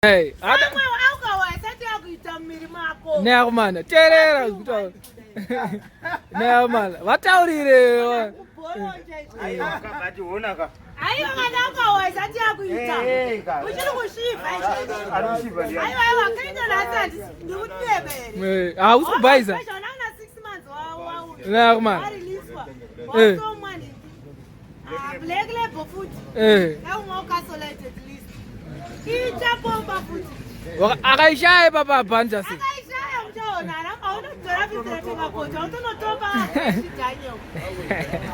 Hey, Pamwe alcohol haisati yakuita mumiri mako. Neakumana, teerera zvekutaura. Neakumana, vataurire. Kubhoronja izvo. Aiwa kabati ona ka. Aiwa kana alcohol haisati yakuita. Eh, ka. Uchiri kusvibva izvezvi. Ari kusvibva ndiani? Aiwa aiwa kaita nhasi handisi ndikutevere. Eh, hausi kubhaiza. Una 6 months wa wa. Neakumana. Wareleaswa. Eh. Wasomwa ndiki. Ah, black label futi. Eh. Kaumwa ukasolate at least. Ichapomba futi. Akaishaya ipapa abhanja se. Akaishaya muchaona aunotora 50 makoti autonotopa Daniel.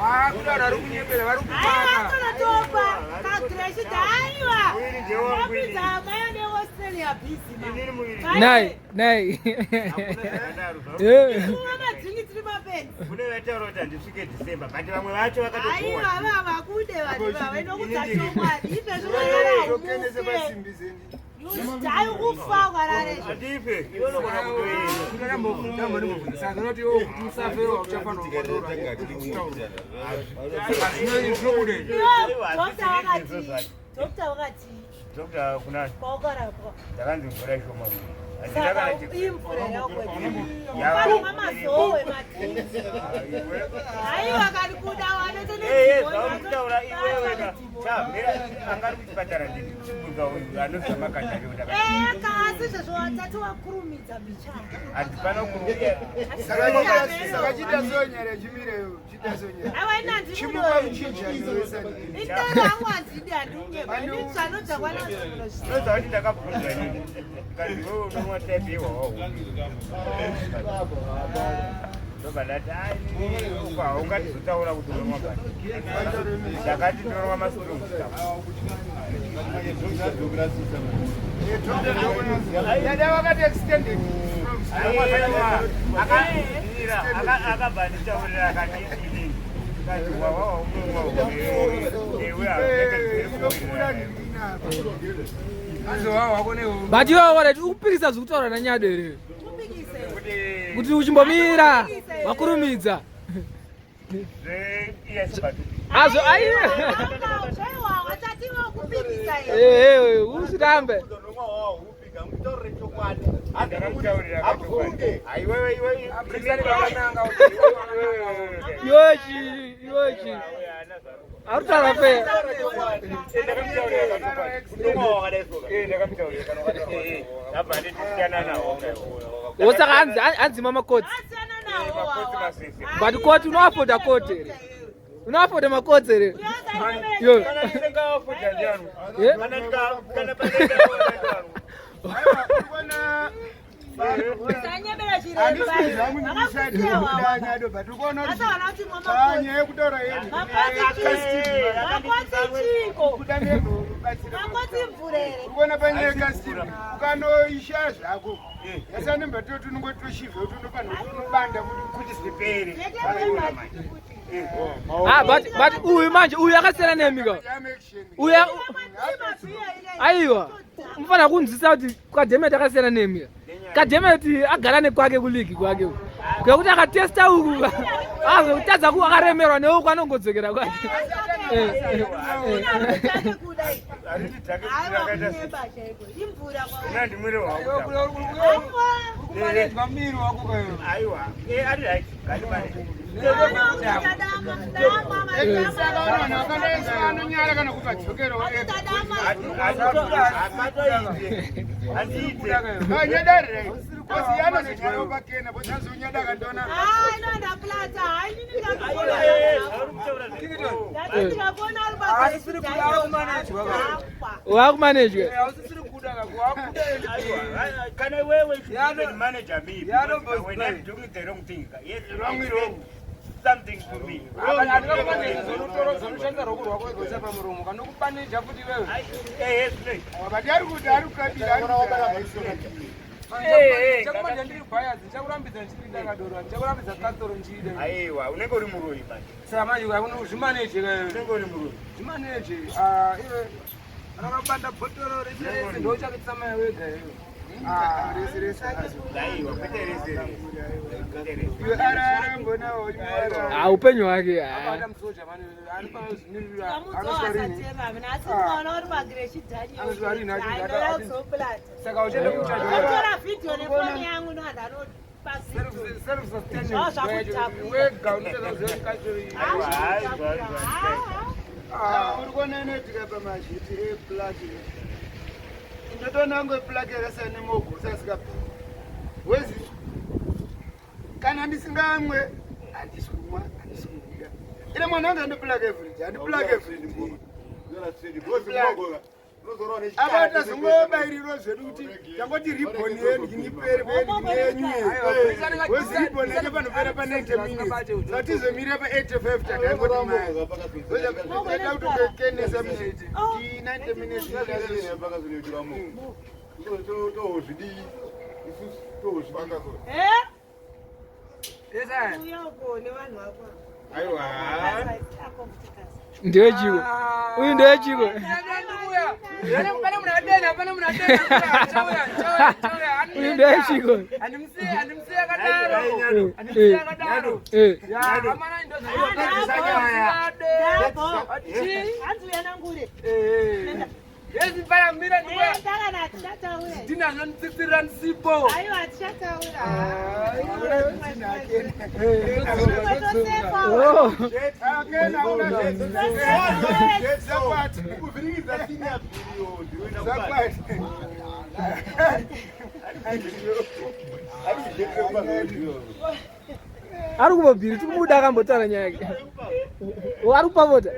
Ah, kuda vanhu vari kunyepera vari Aiwa kupaka. autonotopa kagreshi aiwa. Mwiri ndewangu ini. Yapinza amai neAustralia busy ma. Inini mwiri. Nai, nai. Zvakadaro, zvakadaro. Eh. Kumwa madringi tiri mapenzi. Kune vaitaura kuti handisvike December, but vamwe vacho Aiwa vakatobowa. ava vakude vanhu vava inokudza chokwadi. Izvezvi Tokenese warara pasimbi zeni. Dai kufa warare. Handife, iwe unogona kutoenda. Saka unoti iwe kuti usafe uchafanira kutora. Zvinobuda izvi. Aiwa, Doctor handisi wakati. izvo zvacho. Doctor wakati Doctor kuna kwaukarapwa. ndakanzi mvura ishoma. Handina Saka kana chi- imvura yakwete. Yava- Panomwa mazowe madringi. Aiwa kari kuda Eh, eh, zvauri iwewe ka. Cha, mira, anga ari kuchipatara ndini chibvunza uyu anozwa makandari kuti akati. Eka asi izvezvo watati wakurumidza bichana. Handipana kuruya. Saka chiita sonyere chimireyo, chiita sonyere. Aiwa ina Chimuka handimudoi. muchinja iwe Itoro hangu handidi handiunyepa. Ini zvanodhakwa nazvo munozviziva. Unoziva kuti ndakabvunzwa inini. Ndikati iwewe unomwa type yehwawa Ndobva ndati "Ah, inini uko haungatizotaura kuti unomwa bhani." Ndakati ndinomwa mastrong stuff. Dada vakati extended. Akamira, akabva anditaurira akati inini. Ndikati hwawa unomwa ewe Inobuda ndina apa. But iwe warati ukupikisa zvekutaura nanyado here? Kupikise. Kuti uchimbomira, wakurumidza. Azvo aiwa. Zvaiwa watati wakupikisa here. Eh, eh, usirambe. Iwechi, iwechi. Arutaura fe. Wosaka hanzi hanzi makotsi. Asiyana nawo wawa. But koti unoafoda koti here? Unoafoda makotsi here? Yo. Eh? Usanyebera Handisi zvangu ndikusati kuda nyado but ukuona Asi kuti vana kuti mwa makoti. nyaya yekutaura yedu. Makoti chiko. Kuda nekubatsira. Makoti mvurere. Ukuona panyaya yekasitimi ukanoisha zvako yasanemba toti unongotoshiva kuti unofanira kuti unobanda kuti Zvipere. Ah, but uyu manje uyu akasiyana nemi ka. jam action. Uyu aiwa. Mufanira kunzwisisa kuti Kadhemet akasiyana nemi. Kadhemet agara nekwake kuligi kwake. uku. Kwekuti akatesta uku azotadza ku akaremerwa neuku anongodzokera kwake. Eh, eh, eh. Saka vanhu vakadaisa vanonyara kana kubvadzokerawo nyadarire kosi yanozodyawo pakena bosi azonyada akandona Wakumanejwe. Kana iwewe you should manager me because when I'm doing the wrong thing, yes, wrong, wrong, something to me. zonoshandisa roko rwako wegoisa pamuromo kanokubaneja futi iwewe Eh, yes, but ari kuti ari kukabira ari Eh, eh, chakumanja ndiri bias ndichakurambidza ndichiri kadoro ndichakurambidza katoro ndichida Aiwa, unenge uri muroyi manje. saka manje uzvimaneje Unenge uri muroyi. zvimaneje iwe rakabanda bhotoro reshe ndochakitsa mai wega iwe. Ah, upenyu hwake uri kuona inoitika pamazhiti eplaki ndotoona kunge plaki yakasiyana nemogo usasikabhii wezi kana ndisingamwe handisi kumwa handisi kubuda ine mwana wangu andiplug everyday andiplug everyday apa tazongobairiro zvedu kuti tangoti ribhoni yenyu yenyu wezi ribhoni yacho panopera pa 90 minutes satizomira pa 85 takaingoti mai kutokenesa 90 minutes. Aiwa. Ndewechiko uyu, ndewechiko uyu, ndewechiko. Handimusiye akadaro, handimusiye akadaro. Ndinazvo nditsitsirira ndisipo. Ari kubobhiri tikumuda akambotaura nyaya yake, ari kupavota.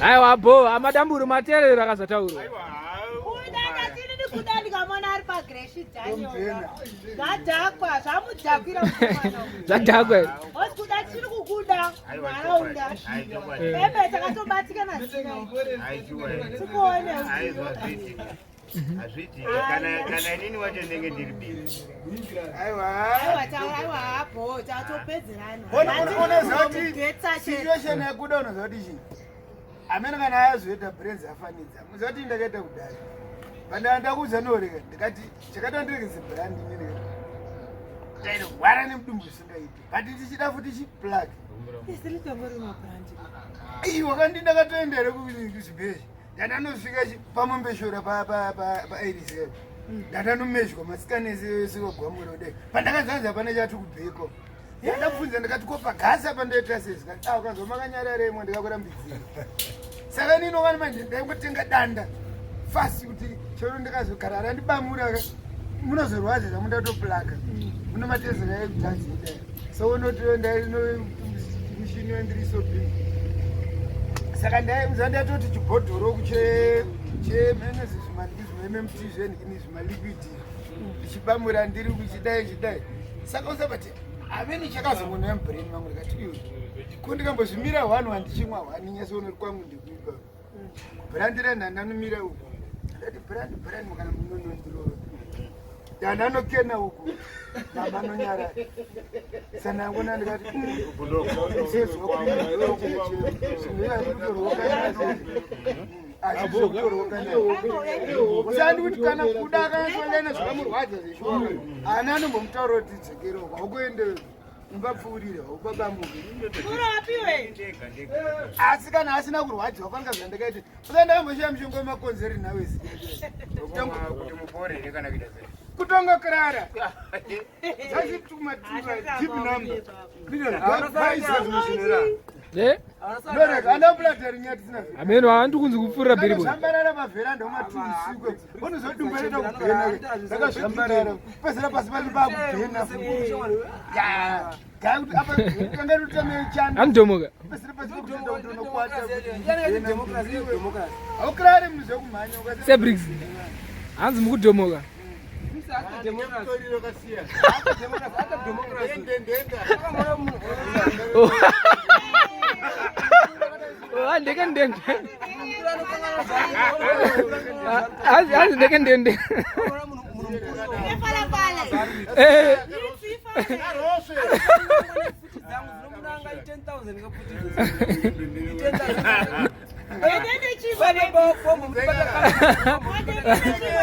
Aiwa bo amadamburo mateerero akazataurwa. Kuda ndikamona ari pagreshi Daniel zvadhakwa, zvamudhakwira. Zvadhakwa. Osi kuda tiri kukuda nharaunda ebe takatobatikana tikuone. Hazviiti kana inini wacho ndinenge ndiri busy. Aiwa. Aiwa, taura, aiwa hapo tatopedzerana. Unoziva kuti situation yekuda, unoziva kuti chii amene kana ayazoita brains afanidza. Muziva kuti ndakaita kudai pandaa ndakuudza noreka ndikati chakaita ndiregeze brand inini tairwara nemudumbu zvisingaiti, but tichida futi chiplug. Iwa kandi ndakatoenda here kuzvibhezhi, ndandanosvika pamombeshora paairis, ndandanomezhwa masikana ese sikagwamura kudai. Pandakazanza hapana chati kubheko. Ndakabvunza ndikati ko pagasi apa ndoita sei? Zikati a ukanzwa makanyararemwa ndikakurambidzira. Saka nino kani manje ndaingotenga danda fasi kuti chero ndikazogara randibamura munozorwadza zvamundatoplaka muno matezera ekugadzira. So unotoenda mushini wendiriso bhii. Saka ndatoti chibhodhoro chemenezi zvimammt zvenikini zvimaliquid ndichibamura ndiri kuchidai chidai. Saka usabati hameni chakazongonaya mubrain mangu ndikati iwe ko ndikambozvimira one wandichimwa one nyasoona kuti kwangu ndikuipa brand randandanomira uku. Ndati brand brand kana munonondirova ndandanokena uku mama nonyarara sanangona ndikati usandi kuti kana kuda akanyatsolena zvakamurwadza zveshuwa ana anombomutaura kuti dzokero haukuende ungapfuurire haubabamuki. Urapiwe. Ndega ndega. Asi kana asina kurwadziwa kwanga zvandakaita usandakamboshiya mushonga wemakonzeri nawe. Kuti mupore here kana kuita sei? Kutongokrara zazitumatura deep number. Eh? Noreka andapulatari nyaya tisina. Ameno handi kunzi kupfuurira bhiribho. Zvambarara pavheranda umatunsikwe unozodumbereta kubhena ndakazvambarara pezera pasi pali pakubhena gaya kuti apa kangarutame chando. Andomoka. Pezera pasi pakutoenda kuti unokwata haukrare munhu zvekumhanya. Sebrix hanzi mukudhomoka. Oh, ndeke ndende, hanzi ndeke ndende. Nepalapala. Eh.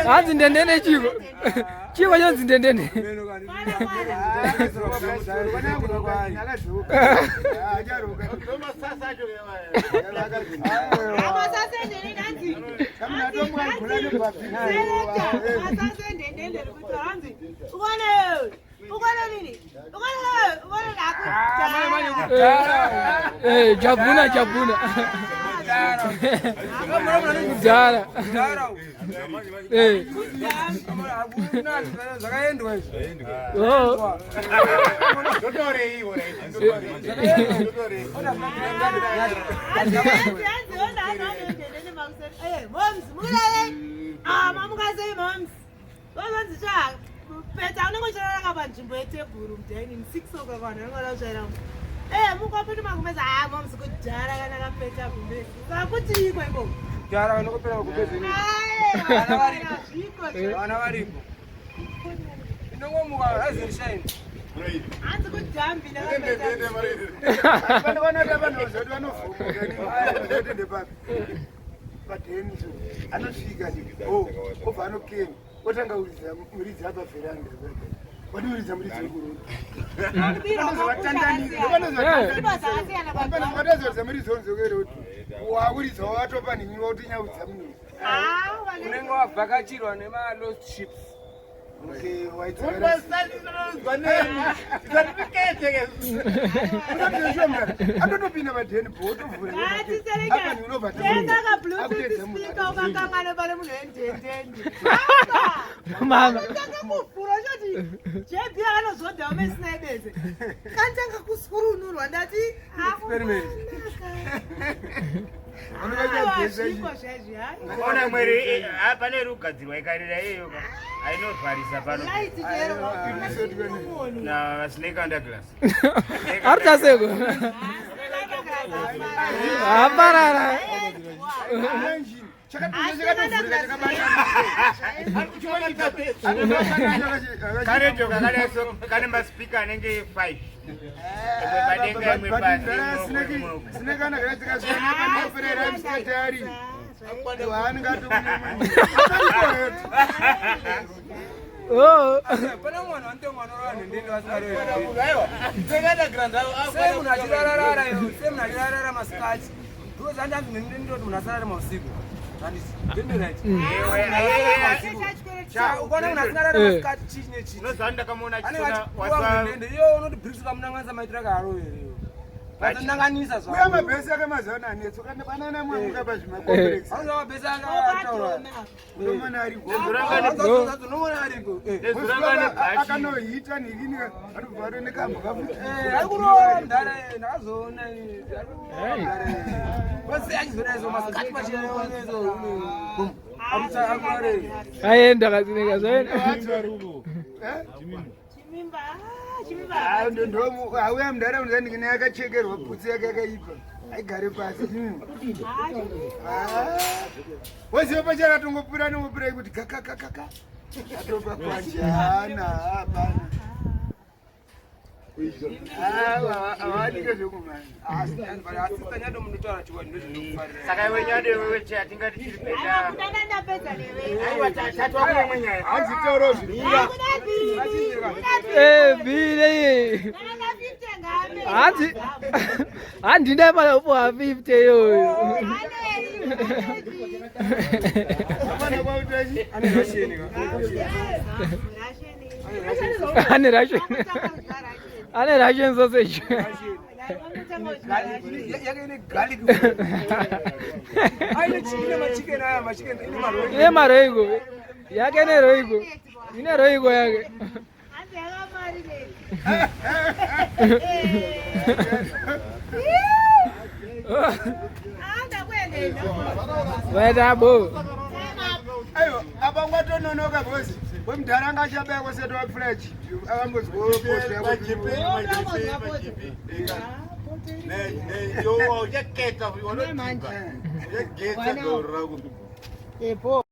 Hanzi ndendende chiko chiko chonzi ndendende. Eh, jabuna jabuna kudhara. Eh. Zvakaendwa izvi. Oh. Peta unenge uchirara panzvimbo yetebhuru mudining 6 o'clock vanhu vanenge vada kutsvaira. Eh, mukapinda magumbezi, ah, moms kudhara kana kapeta gumbezi. Saka kuti iko ikoko? Kudhara vanokopera magumbezi. Vana varipo. Zviko zvo. Vana varipo. Inongomuka rise and shine. Hanzi kudhambi ndakapeta. Padheni so anosvika o obva anokena otanga kuridza muridzi apa veranda, watoridza muridzi wekurota. Vanozovatandanisa, muridzi wonzokere kuti wakuridza watopa nhinyi wakutinyaudza munhu. Unenge wavhakachirwa nema-lost ships. Okay, atotopinda padheni bho otovhura. Tenga bluetooth speaker ukakangana pane munhu wendendende. Mama. Anotanga kuvhura choti JB anozodha umesina ibeze. Kanotanga kusurunurwa ndati Experiment. Aiwa, zviko zvezvi hayi. Ona mweri pane iri kugadzirwa ikarira iyoyo ka ainovharisa pano. Light chero. Na snake under glass. Arutaseko haparara. Karedio kakadai kane maspeaker anenge 5, imwe padenga, imwe pasi. Sinekana katikasvikanepanepereraisatari waanenge. Oh. Pane mwana wanotenga anorara nendende vasingarovi. Sei munhu achirararara iwe? Sei munhu achirarara masikati? Because handanzi nendende ndoti munhu asarare mausiku. Handiti? Ndende right. Ukaona munhu asingarare masikati chii nechii? Unoziva ndakamuona Anenge achisona achipuwa wasa munhu ndende. Iwe unoti bricks ukamunanganisa maitiro ake harovi here iwe? Vatonanganisa uya zvavo. mabhesi ake mazuva ano anetso kana panana mwamuka pazvimakomplexi. Anoziva mabhesi ake ataura. Unomona ariko. Unoona ariko. Nezuranga nebhachi. Akanohita nhikini anobva atonekambwa kafuti. Ari kuroora mudhara, ndakazoona ari kuroora mudhara. Wese achizodaiso masikati machiaonezo. Akuarei. Aenda kazineka zvaenda. Chimimba, ah, chimimba. Auya mudhara unozandikini akachekerwa putsi yake yakaipa aigare pasi chimimba. Ah, chimimba. Waziva pachakatongopura nongopura kuti kakakakaka atopa kwachana hapana awadike zvekumhanya. Asista nyado munotaura chiwani ndozvinokufarira. Saka iwe nyade wewe che atingati tiri Aiwa, peta. kudana ndapedza newe. Aiwa, tatwa kune imwe nyaya. Hanzi tauro zviri. Ah, kuda bhiri, kuda bhiri. Eh, bile. Kana ndafifte ngabe. Hanzi handina pana kupuwa 50 iyoyo. Anei, anei. Hapana kwautachi. Ane rasheni ka. Ane ration. Ane ration sausage. Yake ine garlic. Aine chicken machicken aya machicken ine maroi. Ine maroiko. Yake ine roiko. Ine roiko yake. Hanzi yakamarinate. Ah, ndakuendenda. Vaita bo. Aiwa, apa ngwatononoka bhosi wemudhara anga achabaya kwasati wapfura chipi akambozwoposta. Uchaketa, unotiba. Uchageza doro rako.